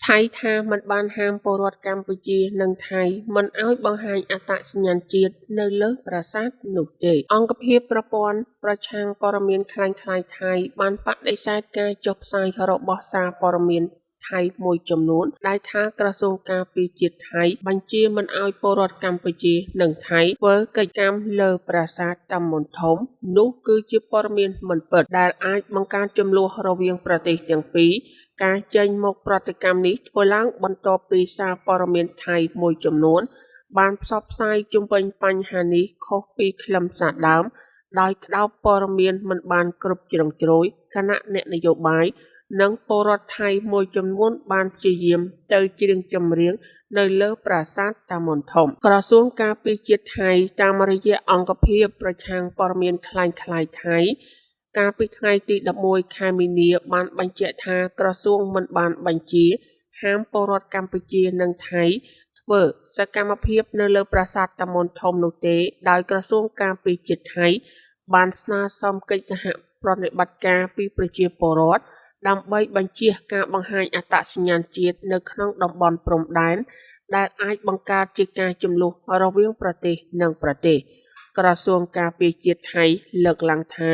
ថៃថាមិនបានហាមពលរដ្ឋកម្ពុជានិងថៃមិនឱ្យបង្ហាញអត្តសញ្ញាណជាតិនៅលើប្រាសាទនោះទេ។ អង្គភាពប្រព័ន្ធប្រឆាំងព័ត៌មានក្លែងក្លាយថៃបានបដិសេធការចុះផ្សាយរបស់សារព័ត៌មានថៃមួយចំនួន ដែលថាក្រសួងការពារជាតិថៃបញ្ជាមិនឱ្យពលរដ្ឋកម្ពុជានិងថៃធ្វើកិច្ចកម្មលើប្រាសាទតាមាន់ធំ នោះគឺជាព័ត៌មានមិនពិត ដែលអាចបង្កើតជម្លោះរវាងប្រទេសទាំងពីរ។ ការចេញមកប្រតិកម្មនេះ ធ្វើឡើងបន្ទាប់ពីសារព័ត៌មានថៃមួយចំនួនបានផ្សព្វផ្សាយជុំវិញបញ្ហានេះខុសពីខ្លឹមសារដើម ដោយក្ដោបព័ត៌មានមិនបានគ្រប់ជ្រុងជ្រោយ ខណៈអ្នកនយោបាយ និងពលរដ្ឋថៃមួយចំនួនបានព្យាយាមទៅច្រៀងចម្រៀងនៅលើប្រាសាទតាមាន់ធំ។ ក្រសួងការពារជាតិថៃតាមរយៈអង្គភាពប្រឆាំងព័ត៌មានក្លែងក្លាយថៃ កាលពីថ្ងៃទី១១ ខែមីនា បានបញ្ជាក់ថា ក្រសួងមិនបានបញ្ជាហាមពលរដ្ឋកម្ពុជានិងថៃធ្វើសកម្មភាពនៅលើប្រាសាទតាមាន់ធំនោះទេ ដោយក្រសួងការពារជាតិថៃបានស្នើសុំកិច្ចសហប្រតិបត្តិការពីប្រជាពលរដ្ឋ ដើម្បីបញ្ចៀសការបង្ហាញអត្តសញ្ញាណជាតិនៅក្នុងតំបន់ព្រំដែន ដែលអាចបង្កើតជាការជម្លោះរវាងប្រទេសនិងប្រទេស។ ក្រសួងការពារជាតិថៃលើកឡើងថា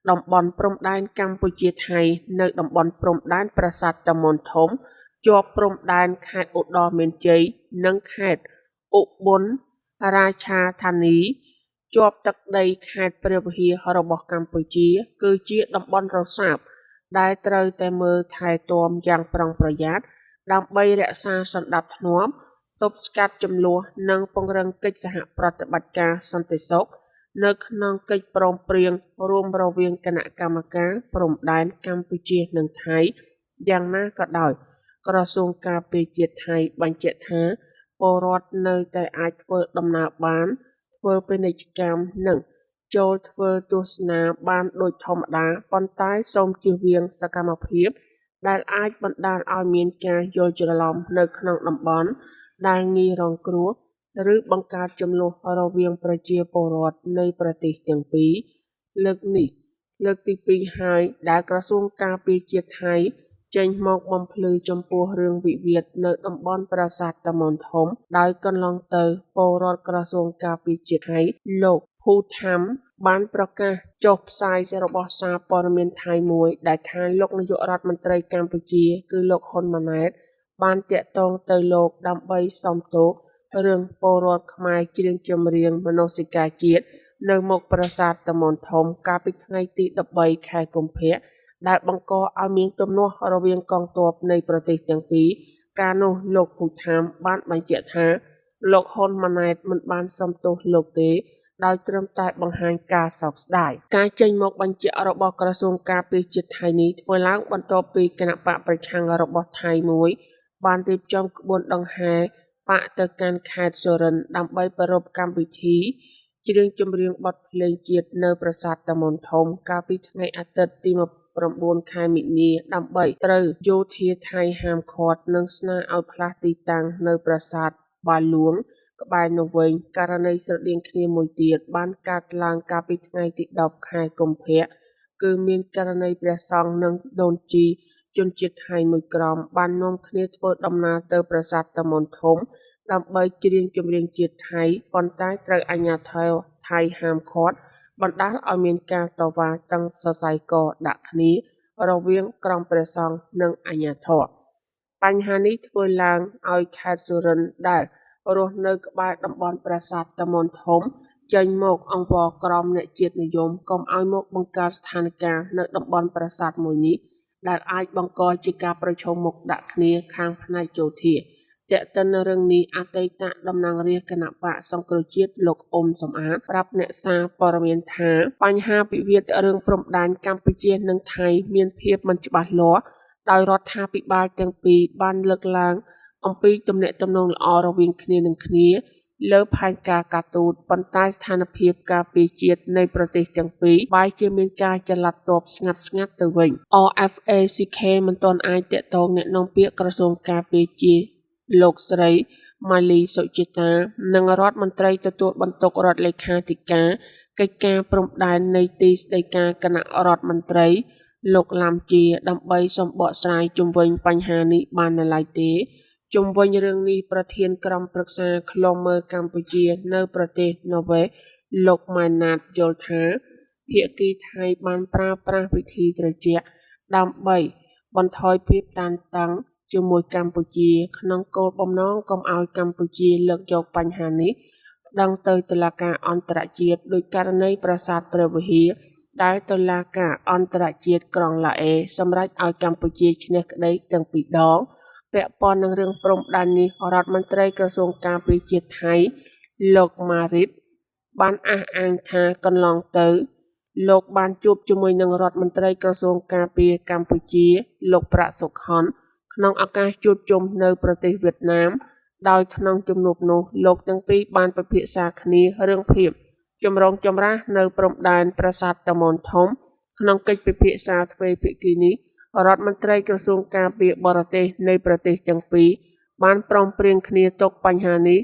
តំបន់ព្រំដែនកម្ពុជាថៃនៅតំបន់ព្រំដែនប្រាសាទតាមាន់ធំ ជាប់ព្រំដែនខេត្តឧត្តរមានជ័យ និងខេត្តឧប៊ុនរាឆាថានី ជាប់ទឹកដីខេត្តព្រះវិហាររបស់កម្ពុជា គឺជាតំបន់រសើប ដែលត្រូវតែមើលថែទាំយ៉ាងប្រុងប្រយ័ត្ន ដើម្បីរក្សាសណ្ដាប់ធ្នាប់ ទប់ស្កាត់ជម្លោះ និងពង្រឹងកិច្ចសហប្រតិបត្តិការសន្តិសុខ នៅក្នុងកិច្ចព្រមព្រៀងរួមរវាងគណៈកម្មការព្រំដែនកម្ពុជានិងថៃ។ យ៉ាងណាក៏ដោយ ក្រសួងការពារជាតិថៃបញ្ជាក់ថា ពលរដ្ឋនៅតែអាចធ្វើដំណើរបាន ធ្វើពាណិជ្ជកម្ម និងចូលទៅទស្សនាបានដូចធម្មតា ប៉ុន្តែសូមជៀសវាងសកម្មភាពដែលអាចបណ្ដាលឱ្យមានការយល់ច្រឡំនៅក្នុងតំបន់ ដែលងាយរងគ្រោះ ឬបង្កើតជម្លោះរវាងប្រជាពលរដ្ឋនៃប្រទេសទាំងពីរ។ លើកនេះលើកទីពីរហើយដែលក្រសួងការពារជាតិថៃចេញមកបំភ្លឺចំពោះរឿងវិវាទនៅតំបន់ប្រាសាទតាមាន់ធំ ដោយកន្លងទៅរដ្ឋមន្ត្រីក្រសួងការពារជាតិថៃ លោក ភូមិថាំ បានប្រកាសចុះផ្សាយរបស់សារព័ត៌មានថៃមួយ ដែលថាលោកនាយករដ្ឋមន្ត្រីកម្ពុជា គឺលោក ហ៊ុន ម៉ាណែត បានទាក់ទងទៅលោកដើម្បីសុំទោសរឿងពលរដ្ឋខ្មែរច្រៀងចម្រៀងមនសិការជាតិនៅមុខប្រាសាទតាមាន់ធំ កាលពីថ្ងៃទី១៣ ខែកុម្ភៈ ដែលបង្កឱ្យមានទំនាស់រវាងកងទ័ពនៃប្រទេសទាំងពីរ។ កាលនោះលោក ភូមិថាំ បានបញ្ជាក់ថា លោក ហ៊ុន ម៉ាណែត មិនបានសុំទោសលោកទេ ដោយត្រឹមតែបង្ហាញការសោកស្ដាយ។ ការចេញមកបញ្ជាក់របស់ក្រសួងការពារជាតិថៃនេះ ធ្វើឡើងបន្ទាប់ពីគណបក្សប្រឆាំងរបស់ថៃមួយបានរៀបចំក្បួនដង្ហែបក្សទៅកាន់ខេត្តសុរិន្ទដើម្បីប្រារព្ធកម្មវិធីច្រៀងចម្រៀងបទភ្លេងជាតិនៅប្រាសាទតាមាន់ធំ កាលពីថ្ងៃអាទិត្យទី៩ ខែមីនា ដើម្បីត្រូវយោធាថៃហាមឃាត់ និងស្នើឱ្យផ្លាស់ទីតាំងទៅប្រាសាទបាហ្លួងក្បែរនោះវិញ។ ករណីស្រដៀងគ្នាមួយទៀតបានកើតឡើងកាលពីថ្ងៃទី១០ ខែកុម្ភៈ គឺមានករណីព្រះសង្ឃ និងដូនជីជនជាតិថៃមួយក្រុម បាននាំគ្នាធ្វើដំណើរទៅប្រាសាទតាមាន់ធំ ដើម្បីច្រៀងចម្រៀងជាតិថៃ ប៉ុន្តែត្រូវអាជ្ញាធរថៃហាមឃាត់ បណ្ដាលឱ្យមានការតវ៉ាតឹងសរសៃកដាក់គ្នារវាងក្រុមព្រះសង្ឃ និងអាជ្ញាធរ។ បញ្ហានេះធ្វើឡើងឱ្យខេត្តសុរិន្ទដែលរស់នៅក្បែរតំបន់ប្រាសាទតាមាន់ធំ ចេញមកអង្វរក្រុមអ្នកជាតិនិយមកុំឱ្យមកបង្កើតស្ថានការណ៍នៅតំបន់ប្រាសាទមួយនេះ ដែលអាចបង្កជាការប្រឈមមុខដាក់គ្នាខាងផ្នែកយោធា។ ទាក់ទិនរឿងនេះ អតីតតំណាងរាស្ត្រគណបក្សសង្គ្រោះជាតិ លោក អ៊ុំ សំអាន ប្រាប់អ្នកសារព័ត៌មានថា បញ្ហាវិវាទរឿងព្រំដែនកម្ពុជានិងថៃមានភាពមិនច្បាស់លាស់ ដោយរដ្ឋាភិបាលទាំងពីរបានលើកឡើងអំពីទំនាក់ទំនងល្អរវាងគ្នានឹងគ្នាលើផែនការការទូត ប៉ុន្តែស្ថានភាពការពារជាតិនៃប្រទេសទាំងពីរបែរជាមានការចល័តទ័ពស្ងាត់ៗទៅវិញ។ RFA/CK មិនទាន់អាចទាក់ទងអ្នកនាំពាក្យក្រសួងការពារជាតិលោកស្រី ម៉ាលី សុជាតា និងរដ្ឋមន្ត្រីទទួលបន្ទុករដ្ឋលេខាធិការកិច្ចការព្រំដែននៃទីស្តីការគណៈរដ្ឋមន្ត្រី លោក ឡាំ ជា ដើម្បីសុំបកស្រាយជុំវិញបញ្ហានេះបាននៅឡើយទេ។ ជុំវិញរឿងនេះ ប្រធានក្រុមប្រឹក្សាឃ្លាំមើលកម្ពុជានៅប្រទេសន័រវែស លោក ម៉ែន ណាត យល់ថា ភាគីថៃបានប្រើប្រាស់វិធីត្រជាក់ដើម្បីបន្ថយភាពតានតឹងជាមួយកម្ពុជា ក្នុងគោលបំណងកុំឱ្យកម្ពុជាលើកយកបញ្ហានេះប្ដឹងទៅតុលាការអន្តរជាតិ ដូចករណីប្រាសាទព្រះវិហារ ដែលតុលាការអន្តរជាតិក្រុងឡាអេសម្រេចឱ្យកម្ពុជាឈ្នះក្ដីទាំងពីរដង។ ពាក់ព័ន្ធនឹងរឿងព្រំដែននេះ រដ្ឋមន្ត្រីក្រសួងការពារជាតិថៃ លោក ម៉ារីដ បានអះអាងថា កន្លងទៅលោកបានជួបជាមួយនឹងរដ្ឋមន្ត្រីក្រសួងការពារកម្ពុជា លោក ប្រាក់ សុខុន ក្នុងឱកាសជួបជុំនៅប្រទេសវៀតណាម ដោយក្នុងជំនួបនោះ លោកទាំងពីរបានពិភាក្សាគ្នារឿងភាពចម្រូងចម្រាសនៅព្រំដែនប្រាសាទតាមាន់ធំ។ ក្នុងកិច្ចពិភាក្សាទ្វេភាគីនេះ រដ្ឋមន្ត្រីក្រសួងការបរទេសនៃប្រទេសទាំងពីរបានព្រមព្រៀងគ្នាទុកបញ្ហានេះ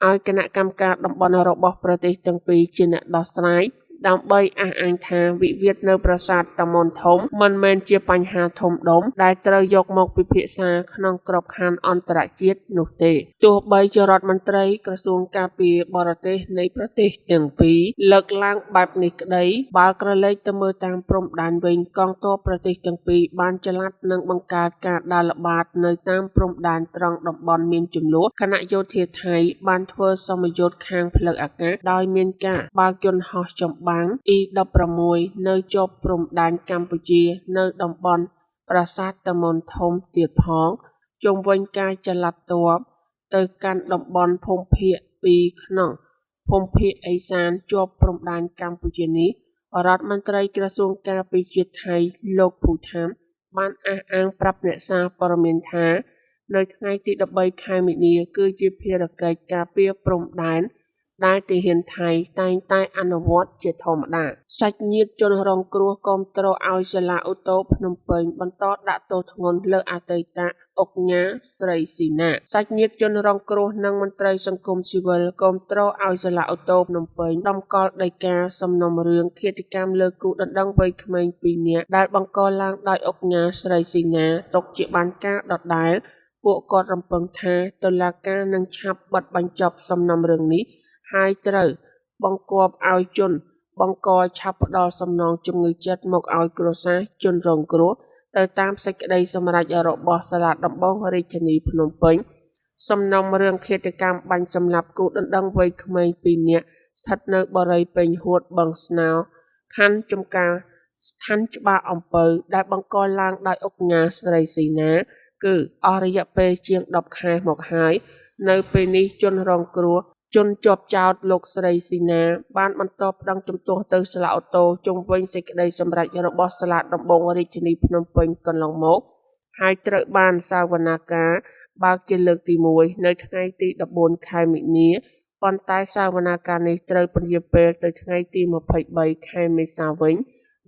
ឱ្យគណៈកម្មការតំបន់របស់ប្រទេសទាំងពីរជាអ្នកដោះស្រាយ ដើម្បីអះអាងថា វិវាទនៅប្រាសាទតាមាន់ធំមិនមែនជាបញ្ហាធំដុំដែលត្រូវយកមកពិភាក្សាក្នុងក្របខ័ណ្ឌអន្តរជាតិនោះទេ។ ទោះបីជារដ្ឋមន្ត្រីក្រសួងការបរទេសនៃប្រទេសទាំងពីរលើកឡើងបែបនេះក្ដី បើក្រឡេកទៅមើលតាមព្រំដែនវិញ កងទ័ពប្រទេសទាំងពីរបានចល័តនិងបង្កើនការដើរល្បាតនៅតាមព្រំដែនត្រង់តំបន់មានជម្លោះ ខណៈយោធាថៃបានធ្វើសមយុទ្ធខាងផ្លូវអាកាស ដោយមានការបើកយន្តហោះចម្បាំង អ៊ី-16 នៅជាប់ព្រំដែនកម្ពុជានៅតំបន់ប្រាសាទតាមាន់ធំទៀតផង។ ជុំវិញការចល័តទ័ពទៅកាន់តំបន់ភូមិភាគ២ក្នុងភូមិភាគឦសានជាប់ព្រំដែនកម្ពុជានេះ រដ្ឋមន្ត្រីក្រសួងការពារជាតិថៃ លោក ភូមិថាំ បានអះអាងប្រាប់អ្នកសារព័ត៌មានថា នៅថ្ងៃទី១៣ ខែមីនា គឺជាភារកិច្ចការពារព្រំដែនដែលទាហានថៃតែងតែអនុវត្តជាធម្មតា។ សាច់ញាតិជនរងគ្រោះគាំទ្រឱ្យសាលាឧទ្ធរណ៍ភ្នំពេញបន្តដាក់ទោសធ្ងន់លើអតីតឧកញ៉ា ស្រី ស៊ីណា សាច់ញាតិជនរងគ្រោះ និងមន្ត្រីសង្គមស៊ីវិលគាំទ្រឱ្យសាលាឧទ្ធរណ៍ភ្នំពេញតម្កល់ដីកាសំណុំរឿងឃាតកម្មលើគូដណ្ដឹងវ័យក្មេងពីរនាក់ ដែលបង្កឡើងដោយឧកញ៉ា ស្រី ស៊ីណា ទុកជាបានការដដែល។ ពួកគាត់រំពឹងថា តុលាការនឹងឆាប់បិទបញ្ចប់សំណុំរឿងនេះ ហើយត្រូវបង្គាប់ឱ្យជនបង្កឆាប់ផ្ដល់សំណងជំងឺចិត្តមកឱ្យគ្រួសារជនរងគ្រោះ ទៅតាមសេចក្ដីសម្រេចរបស់សាលាដំបូងរាជធានីភ្នំពេញ។ សំណុំរឿងឃាតកម្មបាញ់សម្លាប់គូដណ្ដឹងវ័យក្មេងពីរនាក់ស្ថិតនៅបុរីប៉េងហួតបឹងស្នោ ខណ្ឌច្បារអំពៅ ដែលបង្កឡើងដោយឧកញ៉ា ស្រី ស៊ីណា គឺអស់រយៈពេលជាង ១០ខែមកហើយ នៅពេលនេះជនរងគ្រោះជនជាប់ចោទលោក ស្រី ស៊ីណា បានបន្តប្ដឹងជំទាស់ទៅសាលាឧទ្ធរណ៍ជុំវិញសេចក្ដីសម្រេចរបស់សាលាដំបូងរាជធានីភ្នំពេញកន្លងមក ហើយត្រូវបានសវនាការបើកជាលើកទី១ នៅថ្ងៃទី១៤ ខែមីនា ប៉ុន្តែសវនាការនេះត្រូវពន្យារពេលទៅថ្ងៃទី២៣ ខែមេសាវិញ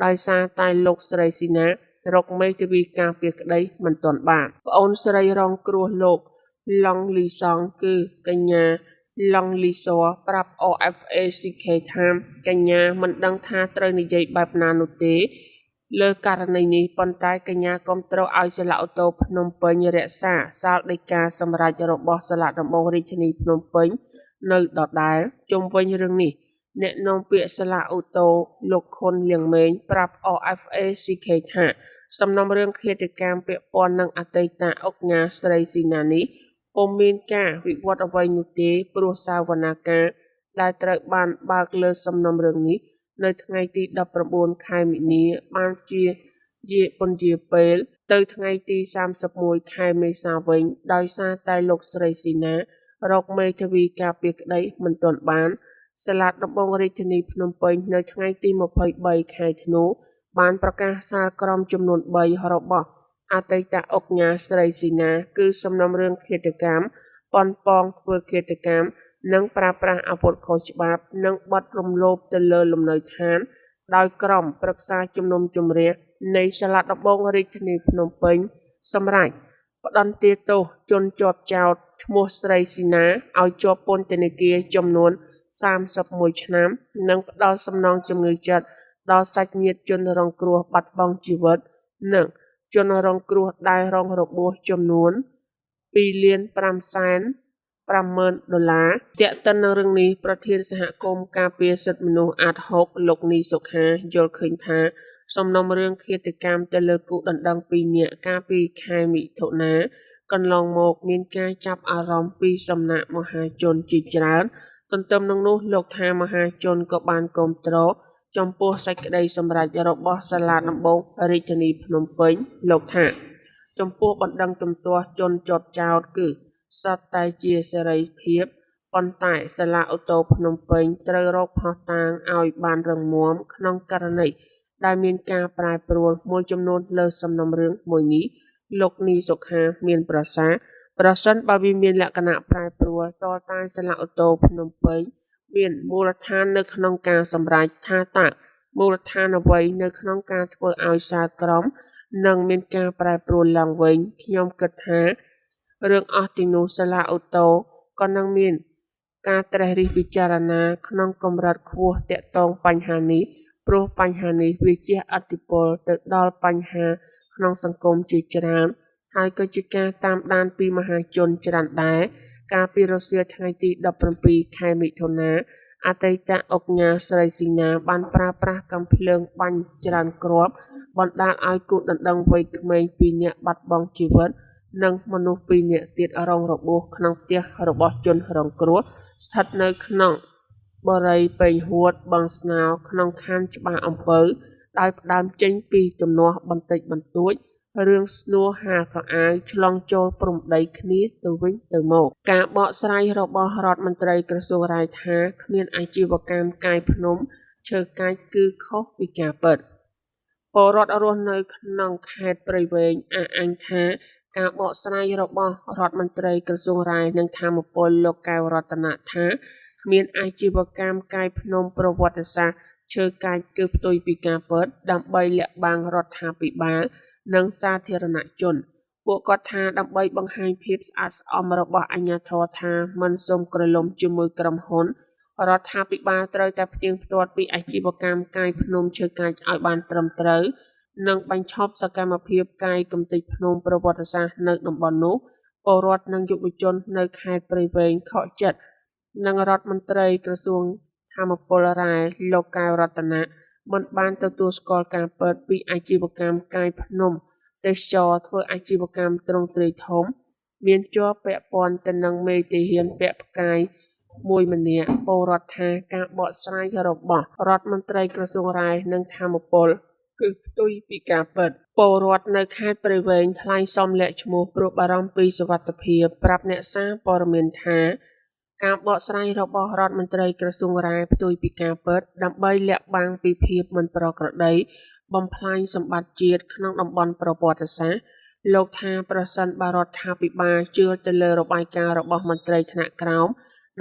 ដោយសារតែលោក ស្រី ស៊ីណា រកមេធាវីការពារក្ដីមិនទាន់បាន។ ប្អូនស្រីជនរងគ្រោះលោក ឡុង លីសុង គឺកញ្ញា ឡុង លីស័រ ប្រាប់ RFA ថា កញ្ញាមិនដឹងថាត្រូវនិយាយបែបណានោះទេលើករណីនេះ ប៉ុន្តែកញ្ញាគាំទ្រឱ្យសាលាឧទ្ធរណ៍ភ្នំពេញរក្សាសាលដីកាសម្រេចរបស់សាលាដំបូងរាជធានីភ្នំពេញនៅដដែល។ ជុំវិញរឿងនេះ អ្នកនាំពាក្យសាលាឧទ្ធរណ៍ លោក ឃុន លាងម៉េង ប្រាប់ RFA ថា សំណុំរឿងឃាតកម្មពាក់ព័ន្ធនឹងអតីតឧកញ៉ា ស្រី ស៊ីណា នេះ ពុំមានការវិវឌ្ឍអ្វីនោះទេ ព្រោះសវនាការដែលត្រូវបានបើកលើសំណុំរឿងនេះ នៅថ្ងៃទី១៩ ខែមីនា បានពន្យារពេលទៅថ្ងៃទី៣១ ខែមេសាវិញ ដោយសារតែលោក ស្រី ស៊ីណា រកមេធាវីការពារក្ដីមិនទាន់បាន។ សាលាដំបូងរាជធានីភ្នំពេញ នៅថ្ងៃទី២៣ ខែធ្នូ បានប្រកាសសាលក្រមចំនួន៣ របស់អតីតឧកញ៉ា ស្រី ស៊ីណា គឺសំណុំរឿងឃាតកម្ម ប៉ុនប៉ងធ្វើឃាតកម្ម និងប្រើប្រាស់អាវុធខុសច្បាប់ និងបទរំលោភទៅលើលំនៅឋាន ដោយក្រុមប្រឹក្សាជំនុំជម្រះនៃសាលាដំបូងរាជធានីភ្នំពេញ សម្រេចផ្ដន្ទាទោសជនជាប់ចោទឈ្មោះ ស្រី ស៊ីណា ឱ្យជាប់ពន្ធនាគារចំនួន ៣១ឆ្នាំ និងផ្ដល់សំណងជំងឺចិត្តដល់សាច់ញាតិជនរងគ្រោះបាត់បង់ជីវិត និងជនរងគ្រោះដែលរងរបួសចំនួន 2.550.000 ដុល្លារ។ ទាក់ទិនរឿងនេះ ប្រធានសមាគមការពារសិទ្ធិមនុស្សអាដហុក លោក នី សុខា យល់ឃើញថា សំណុំរឿងឃាតកម្មទៅលើគូដណ្ដឹងពីរនាក់កាលពីខែមិថុនា កន្លងមកមានការចាប់អារម្មណ៍ពីសំណាក់មហាជនជាច្រើន។ ទន្ទឹមនឹងនោះលោកថាមហាជនក៏បានគាំទ្រចំពោះសេចក្ដីសម្រេចរបស់សាលាដំបូងរាជធានីភ្នំពេញ។ លោកថា ចំពោះបណ្ដឹងជំទាស់ជនជាប់ចោទគឺសុទ្ធតែជាសេរីភាព ប៉ុន្តែសាលាឧទ្ធរណ៍ភ្នំពេញត្រូវរកភស្តុតាងឱ្យបានរឹងមាំក្នុងករណីដែលមានការប្រែប្រួលមួយចំនួនលើសំណុំរឿងមួយនេះ។ លោក នី សុខា មានប្រសាសន៍ ប្រសិនបើវាមានលក្ខណៈប្រែប្រួល ទាល់តែសាលាឧទ្ធរណ៍ភ្នំពេញមានមូលដ្ឋាននៅក្នុងការសម្រេច ថាតើមូលដ្ឋានអ្វីនៅក្នុងការធ្វើឱ្យសាលក្រមនឹងមានការប្រែប្រួលឡើងវិញ ខ្ញុំគិតថារឿងអស់ទាំងនោះសាលាឧទ្ធរណ៍ក៏នឹងមានការត្រិះរិះពិចារណាក្នុងកម្រិតខ្ពស់ទាក់ទងបញ្ហានេះ ព្រោះបញ្ហានេះវាជះឥទ្ធិពលទៅដល់បញ្ហាក្នុងសង្គមជាច្រើន ហើយក៏ជាការតាមដានពីមហាជនច្រើនដែរ។ កាលពីរសៀលថ្ងៃទី១៧ ខែមិថុនា អតីតឧកញ៉ា ស្រី ស៊ីណា បានប្រើប្រាស់កាំភ្លើងបាញ់ច្រើនគ្រាប់បណ្ដាលឱ្យគូដណ្ដឹងវ័យក្មេងពីរនាក់បាត់បង់ជីវិត និងមនុស្សពីរនាក់ទៀតរងរបួសក្នុងផ្ទះរបស់ជនរងគ្រោះ ស្ថិតនៅក្នុងបុរីប៉េងហួត បឹងស្នោ ក្នុងខណ្ឌច្បារអំពៅ ដោយផ្ដើមចេញពីទំនាស់បន្តិចបន្តួចរឿងស្នួរហាលខោអាវឆ្លងចូលព្រំដីគ្នាទៅវិញទៅមក។ ការបកស្រាយរបស់រដ្ឋមន្ត្រីក្រសួងរ៉ែថា គ្មានអាជីវកម្មកាយភ្នំឈើកាច់គឺខុសពីការពិត។ ពលរដ្ឋរស់នៅក្នុងខេត្តព្រៃវែងអះអាងថា ការបកស្រាយរបស់រដ្ឋមន្ត្រីក្រសួងរ៉ែនិងថាមពលលោក កែវ រតនៈ ថា គ្មានអាជីវកម្មកាយភ្នំប្រវត្តិសាស្ត្រឈើកាច់គឺផ្ទុយពីការពិត ដើម្បីលាក់បាំងរដ្ឋាភិបាល និងសាធារណជន។ ពួកគាត់ថា ដើម្បីបង្ហាញភាពស្អាតស្អំរបស់អាជ្ញាធរថាមិនស៊ុមគ្រលុំជាមួយក្រុមហ៊ុន រដ្ឋាភិបាលត្រូវតែផ្ទៀងផ្ទាត់ពីអាជីវកម្មកាយភ្នំឈើកាច់ឱ្យបានត្រឹមត្រូវ និងបញ្ឈប់សកម្មភាពកាយកម្ទេចភ្នំប្រវត្តិសាស្ត្រនៅតំបន់នោះ។ ពលរដ្ឋនិងយុវជននៅខេត្តព្រៃវែងខកចិត្តនឹងរដ្ឋមន្ត្រីក្រសួងថាមពលរ៉ែ លោក កែវ រតនៈ មិនបានទទួលស្គាល់ការពិតពីអាជីវកម្មកាយភ្នំទេសចរណ៍ធ្វើអាជីវកម្មទ្រង់ទ្រាយធំ មានជាប់ពាក់ព័ន្ធទៅនឹងមេទាហានពាក់ផ្កាយមួយម្នាក់។ ពលរដ្ឋថា ការបកស្រាយរបស់រដ្ឋមន្ត្រីក្រសួងរ៉ែនិងថាមពលគឺផ្ទុយពីការពិត។ ពលរដ្ឋនៅខេត្តព្រៃវែងថ្លែងសុំលាក់ឈ្មោះព្រោះបារម្ភពីសុវត្ថិភាព ប្រាប់អ្នកសារព័ត៌មានថា ការបកស្រាយរបស់រដ្ឋមន្ត្រីក្រសួងរ៉ែផ្ទុយពីការពិត ដើម្បីលាក់បាំងពីភាពមិនប្រក្រតីបំផ្លាញសម្បត្តិជាតិក្នុងតំបន់ប្រវត្តិសាស្ត្រ។ លោកថា ប្រសិនបើរដ្ឋាភិបាលជឿទៅលើរបាយការណ៍របស់មន្ត្រីថ្នាក់ក្រោម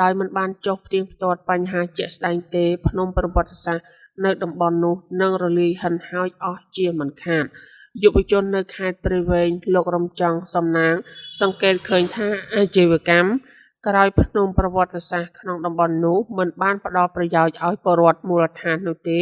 ដោយមិនបានចុះផ្ទៀងផ្ទាត់បញ្ហាជាក់ស្ដែងទេ ភ្នំប្រវត្តិសាស្ត្រនៅតំបន់នោះនឹងរលាយហិនហោចអស់ជាមិនខាន។ យុវជននៅខេត្តព្រៃវែង លោក រំចង់ សំណាង សង្កេតឃើញថា អាជីវកម្មក្រោយភ្នំប្រវត្តិសាស្ត្រក្នុងតំបន់នោះ មិនបានផ្ដល់ប្រយោជន៍ឱ្យពលរដ្ឋមូលដ្ឋាននោះទេ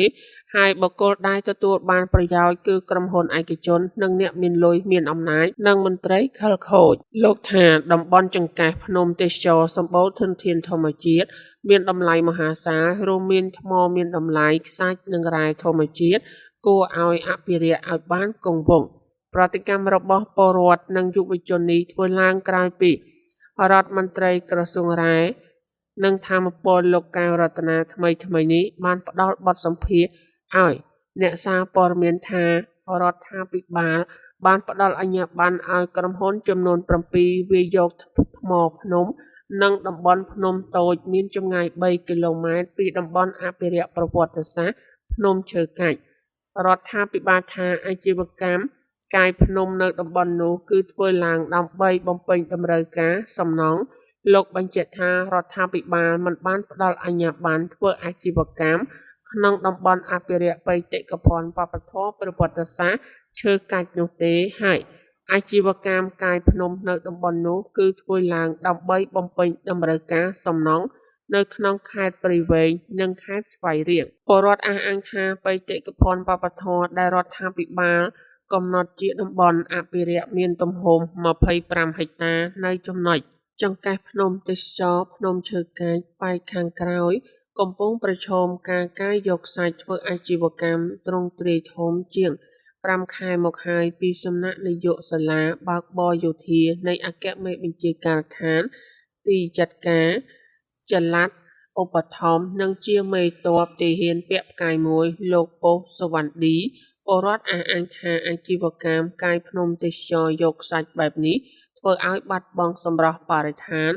ហើយបុគ្គលដែលទទួលបានប្រយោជន៍គឺក្រុមហ៊ុនឯកជន និងអ្នកមានលុយមានអំណាច និងមន្ត្រីខិលខូច។ លោកថា តំបន់ចង្កេះភ្នំទេសចរណ៍សម្បូរធនធានធម្មជាតិមានតម្លៃមហាសាល រួមមានថ្មមានតម្លៃ ខ្សាច់ និងរ៉ែធម្មជាតិ គួរតែអភិរក្សឱ្យបានគង់វង្ស។ ប្រតិកម្មរបស់ពលរដ្ឋនិងយុវជននេះធ្វើឡើងក្រោយពីរដ្ឋមន្ត្រីក្រសួងរ៉ែនិងថាមពលលោក កែវ រតនៈ ថ្មីៗនេះបានផ្ដល់បទសម្ភាសន៍ឱ្យអ្នកសារព័ត៌មានថា រដ្ឋាភិបាលបានផ្ដល់អាជ្ញាប័ណ្ណឱ្យក្រុមហ៊ុនចំនួន៧ វាយយកថ្មភ្នំ នៅតំបន់ភ្នំតូចមានចម្ងាយ ៣គីឡូម៉ែត្រពីតំបន់អភិរក្សប្រវត្តិសាស្ត្រភ្នំឈើកាច់។ រដ្ឋាភិបាលថា អាជីវកម្មកាយភ្នំនៅតំបន់នោះ គឺធ្វើឡើងដើម្បីបំពេញតម្រូវការសំណង់។ លោកបញ្ជាក់ថា រដ្ឋាភិបាលមិនបានផ្ដល់អាជ្ញាប័ណ្ណធ្វើអាជីវកម្មក្នុងតំបន់អភិរក្សបេតិកភណ្ឌវប្បធម៌ប្រវត្តិសាស្ត្រឈើកាច់នោះទេ ហើយអាជីវកម្មកាយភ្នំនៅតំបន់នោះ គឺធ្វើឡើងដើម្បីបំពេញតម្រូវការសំណង់នៅក្នុងខេត្តព្រៃវែង និងខេត្តស្វាយរៀង។ ពលរដ្ឋអះអាងថា បេតិកភណ្ឌវប្បធម៌ដែលរដ្ឋាភិបាល កំណត់ជាតំបន់អភិរក្សមានទំហំ ២៥ហិកតារ នៅចំណុចចង្កេះភ្នំទេសចរណ៍ភ្នំឈើកាច់ ប៉ែកខាងក្រោយ កំពុងប្រឈមការកាយយកខ្សាច់ធ្វើអាជីវកម្មទ្រង់ទ្រាយធំជាង ៥ខែមកហើយ ពីសំណាក់នាយកសាលាបើកបរយោធានៃអគ្គមេបញ្ជាការដ្ឋានទីចាត់ការចល័តឧបត្ថម្ភ និងជាមេទ័ពទាហានពាក់ផ្កាយ១ លោក ប៉ុល សុវណ្ណឌី។ ពលរដ្ឋអះអាងថា អាជីវកម្មកាយភ្នំទេសចរណ៍យកខ្សាច់បែបនេះ ធ្វើឲ្យបាត់បង់សម្រស់បរិស្ថាន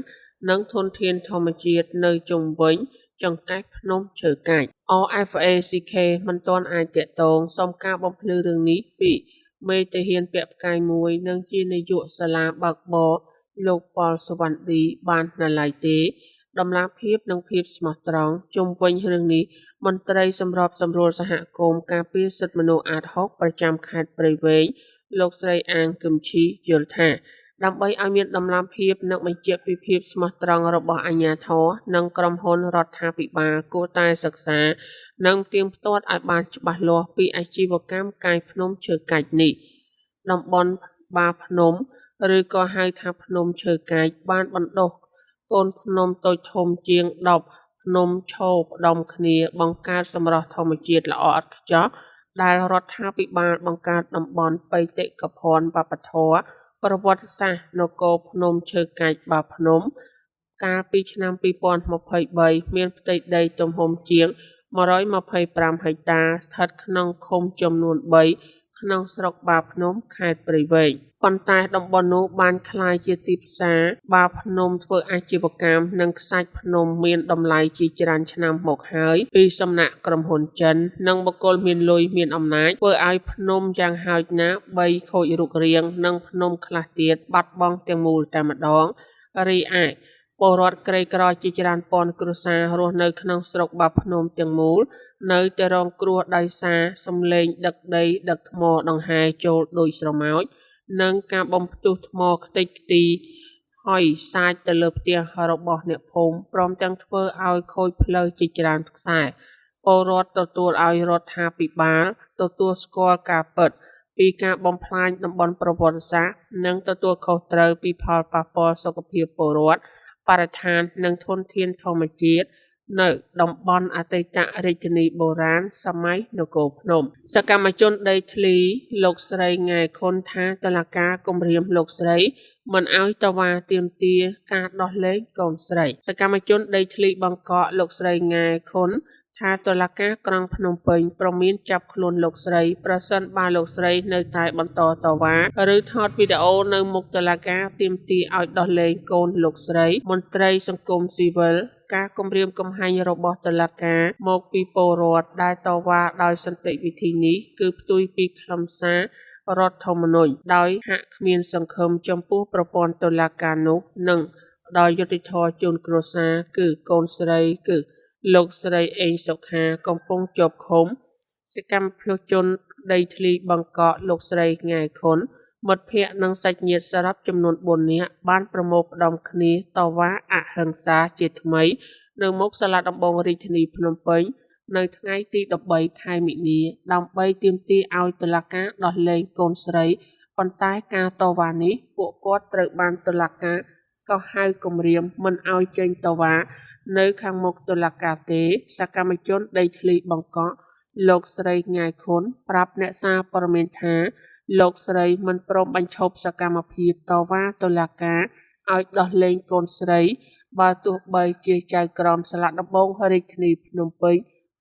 និងធនធានធម្មជាតិនៅជុំវិញចង្កេះភ្នំឈើកាច់។ RFA/CK មិនទាន់អាចទាក់ទងសុំការបំភ្លឺរឿងនេះពីមេទាហានពាក់ផ្កាយ១ និងជានាយកសាលាបើកបរលោក ប៉ុល សុវណ្ណឌី បាននៅឡើយទេ។ តម្លាភាព និងភាពស្មោះត្រង់ ជុំវិញរឿងនេះ មន្ត្រីសម្របសម្រួលសមាគមការពារសិទ្ធិមនុស្សអាដហុក ប្រចាំខេត្តព្រៃវែង លោកស្រី អ៊ាង គឹមលី យល់ថា ដើម្បីឲ្យមានតម្លាភាព និងបញ្ជាក់ពីភាពស្មោះត្រង់របស់អាជ្ញាធរ និងក្រុមហ៊ុន រដ្ឋាភិបាលគួរតែសិក្សា និងផ្ទៀងផ្ទាត់ឲ្យបានច្បាស់លាស់ពីអាជីវកម្មកាយភ្នំឈើកាច់នេះ។ តំបន់បាភ្នំ ឬក៏ហៅថាភ្នំឈើកាច់ បានបណ្ដុះកូនភ្នំតូចធំជាង ១០ភ្នំឈរផ្ដុំគ្នាបង្កើតសម្រស់ធម្មជាតិល្អឥតខ្ចោះ ដែលរដ្ឋាភិបាលបង្កើតតំបន់បេតិកភណ្ឌវប្បធម៌ ប្រវត្តិសាស្ត្រនគរភ្នំឈើកាច់បាភ្នំ កាលពីឆ្នាំ២០២៣ មានផ្ទៃដីទំហំជាង ១២៥ហិកតារ ស្ថិតក្នុងឃុំចំនួន៣ ក្នុងស្រុកបាភ្នំ ខេត្តព្រៃវែង។ ប៉ុន្តែតំបន់នោះបានក្លាយជាទីផ្សារបាភ្នំធ្វើអាជីវកម្ម និងខ្សាច់ភ្នំមានតម្លៃជាច្រើនឆ្នាំមកហើយ ពីសំណាក់ក្រុមហ៊ុនចិន និងបុគ្គលមានលុយមានអំណាច ធ្វើឲ្យភ្នំយ៉ាងហោចណាស់ ៣ខូចរូបរាង និងភ្នំខ្លះទៀតបាត់បង់ទាំងមូលតែម្ដង។ រីឯពលរដ្ឋក្រីក្រជាច្រើនពាន់គ្រួសាររស់នៅក្នុងស្រុកបាភ្នំទាំងមូល នៅតែរងគ្រោះដោយសារសំឡេងដឹកដីដឹកថ្មដង្ហែចូលដូចស្រមោច និងការបំផ្ទុះថ្មខ្ទាចខ្ទីហុយសាចលើផ្ទះរបស់អ្នកភូមិ ព្រមទាំងធ្វើឲ្យខូចផ្លូវជាច្រើនខ្សែ។ ពលរដ្ឋទទូចឲ្យរដ្ឋាភិបាលទទួលស្គាល់ការពិតពីការបំផ្លាញតំបន់ប្រវត្តិសាស្ត្រ និងទទួលខុសត្រូវពីផលប៉ះពាល់សុខភាពពលរដ្ឋ បរិស្ថាន និងធនធានធម្មជាតិនៅតំបន់អតីតរាជធានីបុរាណសម័យនគរភ្នំ។ សកម្មជនដីធ្លីលោកស្រី ង៉ែត ឃុន ថា តុលាការគំរាមលោកស្រីមិនឲ្យតវ៉ាទាមទារការដោះលែងកូនស្រី។ សកម្មជនដីធ្លីបឹងកក់ លោកស្រី ង៉ែត ឃុន ថា តុលាការក្រុងភ្នំពេញព្រមានចាប់ខ្លួនលោកស្រី ប្រសិនបើលោកស្រីនៅតែបន្តតវ៉ា ឬថតវីដេអូនៅមុខតុលាការទាមទារឲ្យដោះលែងកូនលោកស្រី។ មន្ត្រីសង្គមស៊ីវិល ការគំរាមកំហែងរបស់តុលាការមកលើពលរដ្ឋដែលតវ៉ាដោយសន្តិវិធីនេះ គឺផ្ទុយពីខ្លឹមសាររដ្ឋធម្មនុញ្ញ ដោយហាក់គ្មានសង្ឃឹមចំពោះប្រព័ន្ធតុលាការនោះ នឹងផ្ដល់យុត្តិធម៌ជូនគ្រួសារ គឺកូនស្រីគឺលោកស្រី អេង សុខា កំពុងជាប់ឃុំ។ សកម្មជនដីធ្លីបឹងកក់ លោកស្រី ង៉ែត ឃុន មិត្តភក្ដិ និងសាច់ញាតិសរុបចំនួន ៤នាក់ បានប្រមូលផ្ដុំគ្នាតវ៉ាអហិង្សាជាថ្មីនៅមុខសាលាដំបូងរាជធានីភ្នំពេញ នៅថ្ងៃទី១៣ ខែមីនា ដើម្បីទាមទារឲ្យតុលាការដោះលែងកូនស្រី ប៉ុន្តែការតវ៉ានេះ ពួកគាត់ត្រូវបានតុលាការកោះហៅគំរាមមិនឲ្យចេញតវ៉ានៅមុខតុលាការទេ។ សកម្មជនដីធ្លីបឹងកក់ លោកស្រី ង៉ែត ឃុន ប្រាប់អ្នកសារព័ត៌មានថា លោកស្រីមិនព្រមបញ្ឈប់សកម្មភាពតវ៉ាតុលាការឲ្យដោះលែងកូនស្រី បើទោះបីជាចៅក្រមសាលាដំបូងរាជធានីភ្នំពេញ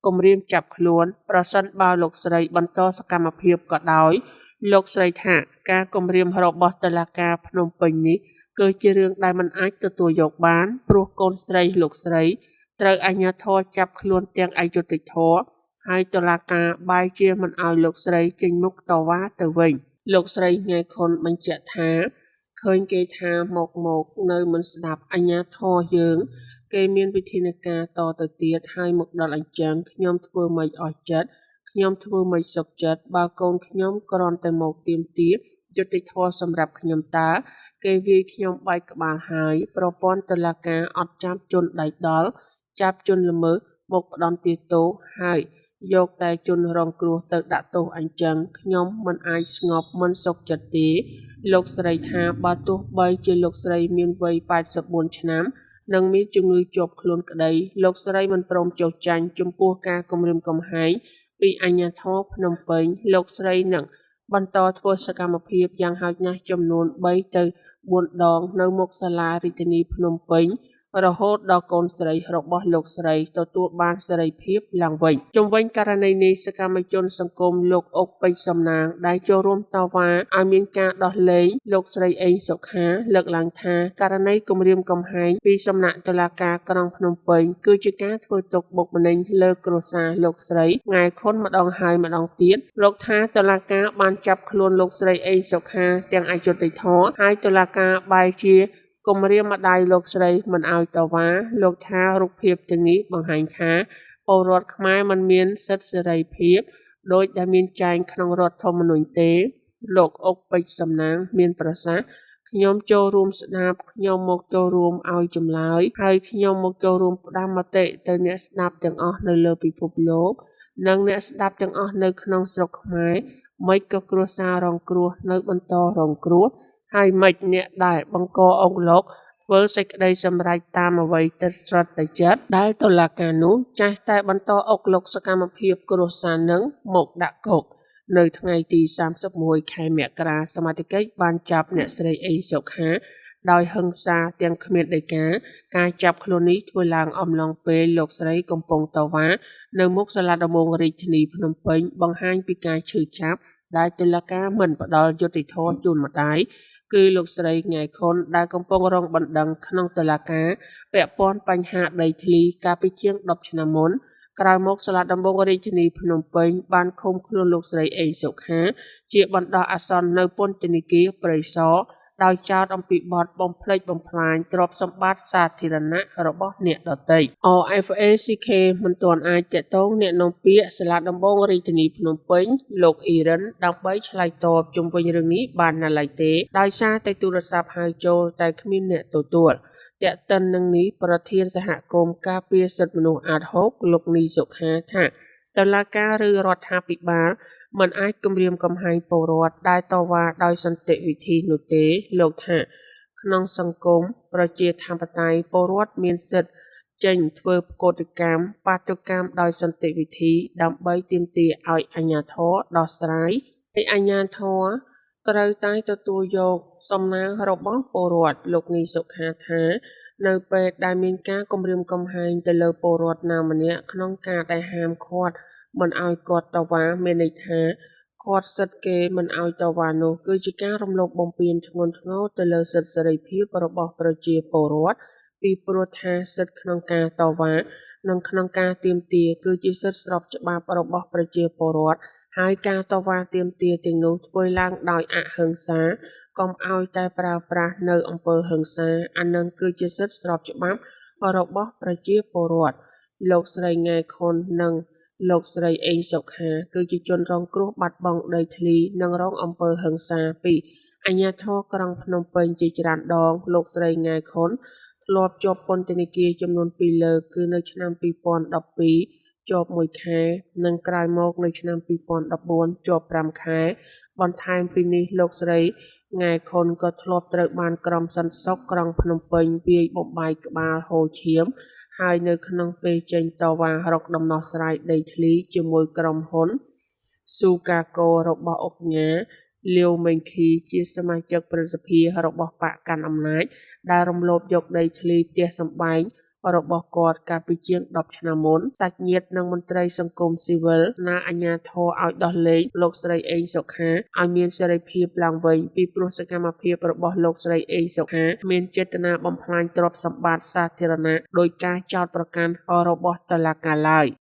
គំរាមចាប់ខ្លួន ប្រសិនបើលោកស្រីបន្តសកម្មភាពក៏ដោយ។ លោកស្រីថា ការគំរាមរបស់តុលាការភ្នំពេញនេះ គឺជារឿងដែលមិនអាចទទួលយកបាន ព្រោះកូនស្រីលោកស្រីត្រូវអាជ្ញាធរចាប់ខ្លួនទាំងអយុត្តិធម៌ ហើយតុលាការបែរជាមិនឲ្យលោកស្រីចេញមុខតវ៉ាទៅវិញ។ លោកស្រី ង៉ែត ឃុន បញ្ជាក់ថា «ឃើញគេថាមកៗនៅមិនស្ដាប់ អាជ្ញាធរយើងគេមានវិធានការតទៅទៀត ហើយមកដល់អ៊ីចឹង ខ្ញុំធ្វើម៉េចអស់ចិត្ត ខ្ញុំធ្វើម៉េចសុខចិត្ត បើកូនខ្ញុំគ្រាន់តែមកទាមទារយុត្តិធម៌សម្រាប់ខ្ញុំតើ គេវាយខ្ញុំបែកក្បាលហើយ ប្រព័ន្ធតុលាការអត់ចាប់ជនដៃដល់ ចាប់ជនល្មើសមកផ្ដន្ទាទោស ហើយ យកតែជនរងគ្រោះទៅដាក់ទោសអ៊ីចឹង ខ្ញុំមិនអាចស្ងប់មិនសុខចិត្តទេ លោកស្រីថា បើទោះបីជាលោកស្រីមានវ័យ ៨៤ឆ្នាំ និងមានជំងឺជាប់ខ្លួនក្ដី លោកស្រីមិនព្រមចុះចាញ់ចំពោះការគំរាមកំហែងពីអាជ្ញាធរភ្នំពេញ លោកស្រីនឹងបន្តធ្វើសកម្មភាពយ៉ាងហោចណាស់ចំនួន ៣ ទៅ ៤ដងនៅមុខសាលារាជធានីភ្នំពេញ រហូតដល់កូនស្រីរបស់លោកស្រីទទួលបានសេរីភាពឡើងវិញ។ ជុំវិញករណីនេះ សកម្មជនសង្គមលោក អ៊ុក ពេជ្រសំណាង ដែលចូលរួមតវ៉ាឱ្យមានការដោះលែងលោកស្រី អេង សុខា លើកឡើងថា ករណីគំរាមកំហែងពីសំណាក់តុលាការក្រុងភ្នំពេញ គឺជាការធ្វើទុក្ខបុកម្នេញលើគ្រួសារលោកស្រី ង៉ែត ឃុន ម្ដងហើយម្ដងទៀត។ លោកថា តុលាការបានចាប់ខ្លួនលោកស្រី អេង សុខា ទាំងអយុត្តិធម៌ ហើយតុលាការបែរជាគំរាមម្ដាយលោកស្រីមិនឱ្យតវ៉ា។ លោកថា រូបភាពទាំងនេះបង្ហាញថា ពលរដ្ឋខ្មែរមិនមានសិទ្ធិសេរីភាពដូចដែលមានចែងក្នុងរដ្ឋធម្មនុញ្ញទេ។ លោក អ៊ុក ពេជ្រសំណាង៖ «ខ្ញុំចូលរួមស្ដាប់ ខ្ញុំមកចូលរួមឱ្យចម្លើយ ហើយខ្ញុំមកចូលរួមផ្ដាំមតិទៅអ្នកស្ដាប់ទាំងអស់នៅលើពិភពលោក និងអ្នកស្ដាប់ទាំងអស់នៅក្នុងស្រុកខ្មែរ ម៉េចក៏គ្រួសាររងគ្រោះនៅបន្តរងគ្រោះ ហើយម៉េចអ្នកដែលបង្កអុកឡុក ធ្វើសេចក្ដីសម្រេចតាមអ្វីស្រេចតែចិត្ត ដែលតុលាការនោះចេះតែបន្តអុកឡុកសកម្មភាពគ្រួសារហ្នឹងមកដាក់គុក»។ នៅថ្ងៃទី៣១ ខែមករា សមត្ថកិច្ចបានចាប់ខ្លួនអ្នកស្រី អេង សុខា ដោយហិង្សាទាំងគ្មានដីកា។ ការចាប់ខ្លួននេះធ្វើឡើងអំឡុងពេលលោកស្រីកំពុងតវ៉ានៅមុខសាលាដំបូងរាជធានីភ្នំពេញ បង្ហាញពីការឈឺចាប់ដែលតុលាការមិនផ្ដល់យុត្តិធម៌ជូនម្ដាយ គឺលោកស្រី ង៉ែត ឃុន ដែលកំពុងរងបណ្ដឹងក្នុងតុលាការពាក់ព័ន្ធបញ្ហាដីធ្លីកាលពីជាង ១០ឆ្នាំមុន។ ក្រោយមក សាលាដំបូងរាជធានីភ្នំពេញបានឃុំខ្លួនលោកស្រី អេង សុខា ជាបណ្ដោះអាសន្ននៅពន្ធនាគារព្រៃស ដោយចោទអំពីបទ «បំផ្លិចបំផ្លាញទ្រព្យសម្បត្តិសាធារណៈរបស់អ្នកដទៃ»។ RFA/CK មិនទាន់អាចទាក់ទងអ្នកនាំពាក្យសាលាដំបូងរាជធានីភ្នំពេញ លោក អ៊ី រិន្ទ ដើម្បីឆ្លើយតបជុំវិញរឿងនេះបាននៅឡើយទេ ដោយសារទូរស័ព្ទហៅចូលតែគ្មានអ្នកទទួល។ ទាក់ទិនរឿងនេះ ប្រធានសមាគមការពារសិទ្ធិមនុស្សអាដហុក លោក នី សុខា ថា តុលាការឬរដ្ឋាភិបាលមិនអាចគំរាមកំហែងពលរដ្ឋដែលតវ៉ាដោយសន្តិវិធីនោះទេ។ លោកថា ក្នុងសង្គមប្រជាធិបតេយ្យពលរដ្ឋមានសិទ្ធិចេញធ្វើកូដកម្ម បាតុកម្មដោយសន្តិវិធីដើម្បីទាមទារឱ្យអាជ្ញាធរដោះស្រាយ ហើយអាជ្ញាធរត្រូវតែទទួលយកសំណើរបស់ពលរដ្ឋ។ លោក នី សុខា ថា នៅពេលដែលមានការគំរាមកំហែងទៅលើពលរដ្ឋណាម្នាក់ក្នុងការដែលហាមឃាត់មិនឲ្យគាត់តវ៉ាមានន័យថា ឃាត់សិទ្ធិគេមិនឲ្យតវ៉ានោះ គឺជាការរំលោភបំពានធ្ងន់ធ្ងរទៅលើសិទ្ធិសេរីភាពរបស់ប្រជាពលរដ្ឋ ពីព្រោះថា សិទ្ធិក្នុងការតវ៉ា និងក្នុងការទាមទារ គឺជាសិទ្ធិស្របច្បាប់របស់ប្រជាពលរដ្ឋ ហើយការតវ៉ាទាមទារទាំងនោះធ្វើឡើងដោយអហិង្សា កុំឲ្យតែប្រើប្រាស់នូវអំពើហិង្សា អាហ្នឹងគឺជាសិទ្ធិស្របច្បាប់របស់ប្រជាពលរដ្ឋ»។ លោកស្រី ង៉ែត ឃុន និងលោកស្រី អេង សុខា គឺជាជនរងគ្រោះបាត់បង់ដីធ្លី និងរងអំពើហិង្សាពីអាជ្ញាធរក្រុងភ្នំពេញជាច្រើនដង។ លោកស្រី ង៉ែត ឃុន ធ្លាប់ជាប់ពន្ធនាគារចំនួនពីរលើក គឺនៅឆ្នាំ២០១២ ជាប់ ១ខែ និងក្រោយមកនៅឆ្នាំ២០១៤ ជាប់ ៥ខែ។ បន្ថែមពីនេះ លោកស្រី ង៉ែត ឃុន ក៏ធ្លាប់ត្រូវបានក្រុមសន្តិសុខក្រុងភ្នំពេញវាយបំបែកក្បាលហូរឈាម ហើយនៅក្នុងពេលចេញតវ៉ារកដំណោះស្រាយដីធ្លីជាមួយក្រុមហ៊ុន ស៊ូកាគូ របស់ឧកញ៉ា លាវ ម៉េងឃីន ជាសមាជិកព្រឹទ្ធសភារបស់បក្សកាន់អំណាច ដែលរំលោភយកដីធ្លីផ្ទះសម្បែងរបស់គាត់កាលពីជាង ១០ឆ្នាំមុន។ សាច់ញាតិ និងមន្ត្រីសង្គមស៊ីវិលស្នើឱ្យអាជ្ញាធរឱ្យដោះលែងលោកស្រី អេង សុខា ឱ្យមានសេរីភាពឡើងវិញ ពីព្រោះសកម្មភាពរបស់លោកស្រី អេង សុខា គ្មានចេតនាបំផ្លាញទ្រព្យសម្បត្តិសាធារណៈដូចការចោទប្រកាន់របស់តុលាការឡើយ។